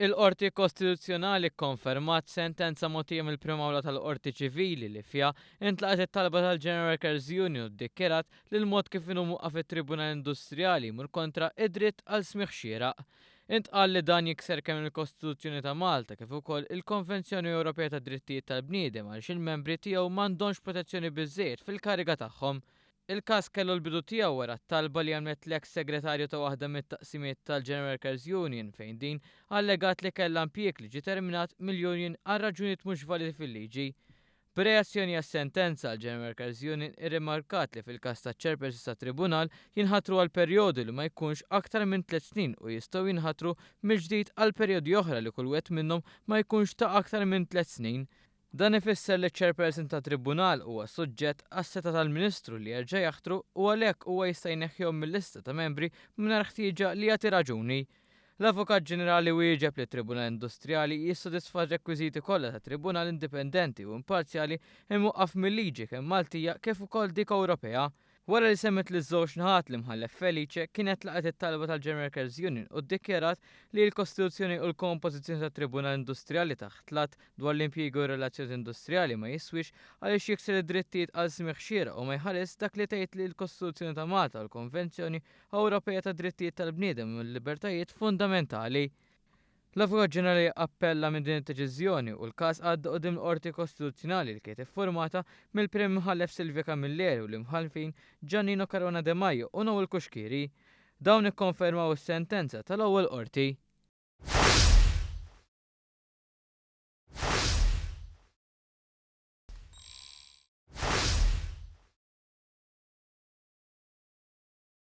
Il-Qorti Kostituzzjonali kkonfermat sentenza mogħtija mill-Prim Awla tal-Qorti Ċivili li fiha intlaqgħet it-talba tal-General Workers Union u ddikjarat li l-mod kif inhu mwaqqaf it-Tribunal Industrijali jmur kontra id-dritt għal smigħ xieraq. Intqal li dan jikser kemm il-Kostituzzjoni ta' Malta kif ukoll il-Konvenzjoni Ewropea tad-Drittijiet tal-Bniedem għaliex il-membri tiegħu m'għandhomx protezzjoni biżżejjed fil-kariga tagħhom. Il-każ kellu l-bidu tiegħu wara t-talba li għamlet l-eks segretarju ta' waħda mit-taqsimiet tal-General Workers Union fejn din allegat li kellha impjieg li ġie terminat mill-union għal raġunijiet mhux validi fil-liġi. B'reazzjoni għas-sentenza, l-General Workers Union irrimarkat li fil-każ taċ-chairpersons tat-tribunal jinħatru għal perjodu li ma jkunx aktar minn tliet snin u jistgħu jinħatru mill-ġdid għal perjodi oħra li kull wieħed minnhom ma jkunx ta' aktar minn tliet snin. Dan ifisser li ċ-chairperson tat-tribunal huwa suġġett għas-setgħa tal-Ministru li jerġa' jaħtru u għalhekk huwa jista' jneħħihom mil-lista ta' membri mingħajr ħtieġa li jagħti raġuni. L-Avukat Ġenerali wieġeb li t-Tribunal Industrijali jissodisfa r-rekwiżiti kollha ta' tribunal indipendenti u imparzjali imwaqqaf mil-liġi kemm Maltija kif ukoll dik Ewropea. Wara li semgħet liż-żewġ naħat, l-Imħallef Felice kienet laqgħet it-talba tal-General Workers Union u ddikjarat li l-Kostituzzjoni u l-kompożizzjoni tat-Tribunal Industrijali taħt l-Att dwar l-Impjiegi u r-Relazzjonijiet Industrijali ma jiswiex għaliex jikser id-drittijiet għal smigħ xieraq u ma jħarisx dak li tgħid li l-Kostituzzjoni ta' Malta u l-Konvenzjoni Ewropea tad-Drittijiet tal-Bniedem u l-Libertajiet Fundamentali. L-Avukat Ġenerali appella minn din id-deċiżjoni u l-każ għadda quddiem l-Qorti Kostituzzjonali li kienet iffurmata mill-Prim Imħallef Silvia Camilleri u l-Imħallfin Giannino Caruana De Maio u Noel Cuschieri. Dawn ikkonfermaw is-sentenza tal-ewwel qorti.